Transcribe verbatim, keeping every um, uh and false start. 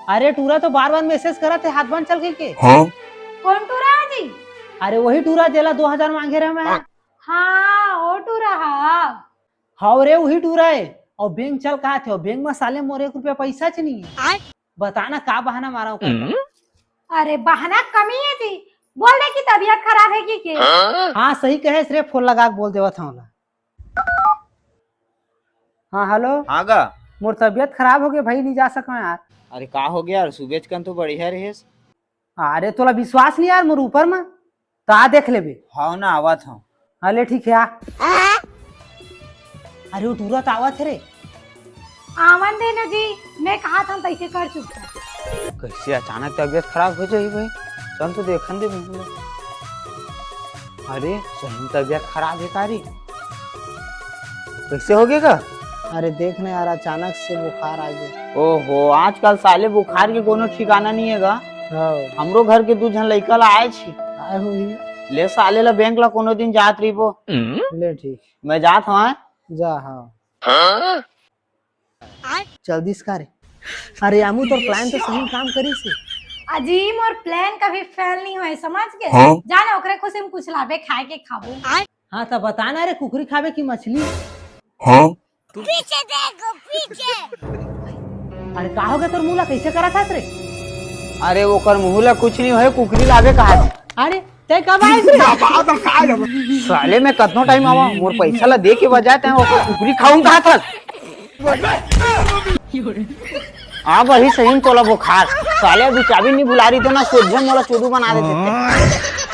अरे टूरा तो बार बार मैसेज करत हे, हाथ बांध चल कहिके। हाँ? कौन टूरा हे जी? अरे वही टूरा जेला दो हजार मांगे रहे मैं। हाँ, वो टूरा हा। हाँ रे, वही टूरा हे। अउ बैंक चल कहाथे, अउ बैंक में साले मोर एक रुपया पैसा च नहीं हे। आय? बता ना का बहाना मारा ओकर। अरे बहाना कमी हे जी, बोल दे कि तबीयत खराब हे कहिके। हाँ सही कहे रे, फोन लगा के बोल देवत हूँ ला। हाँ हेलो। हाँ गा। मोर तबीयत खराब हो गे भाई, नहीं जा सका यार। अरे का हो गे यार, सुबेच कन तो बढ़िया रहेस। अरे तोला विश्वास नहीं यार मोर ऊपर में, तो आ देख लेबे। हाँ ना, आवत हूँ। हाँ ले ठीक हे, आ। अरे वो टूरा तो आवत हे रे। आवन दे ना जी, मैं कहात हूँ तैसे कर चुपचाप। कैसे अचानक तबीयत खराब हो जाही भाई, चल तो देखन दे। अरे सही में तबीयत खराब हे का रे? कैसे हो गे गा? अरे देख ना यार, अचानक से बुखार आ गे। ओहो, आजकल साले बुखार के कोनो ठिकाना नहीं हे गा। हाँ। हमरो घर के दू झन लइका ला आए छी। आए होही। ले साले ला बैंक ला कोनो दिन जात रहिबो। ले ठीक। मैं जात हूँ। जा, हाँ। चल दिस का रे? अरे आमू, तोर प्लान तो सही काम करिस हे। अजी मोर प्लान कभी फेल नहीं होय, समझ गे? हाँ? जाना ओकरे खुशी में कुछ लाबे खाए के खाबो। हाँ तो बता ना रे, कुकरी खाबे कि मछली? हाँ? पीछे देखो, पीछे। अरे का हो गे तोर मुंह ला, कैसे करत हस रे? अरे ओकर मुंह ला कुछ नहीं होय, कुकरी लाबे कहा। अरे तैं कब आइस रे? साले मैं कतनो टाइम आवा, मोर पैसा ला दे के बजाय तैं ओकर कुकरी खाऊं कहा था। अब वही सही में तोला बुखार। साले अभी चाबी नहीं भुला रही तो ना, सोझे मोला चोदू बना देते।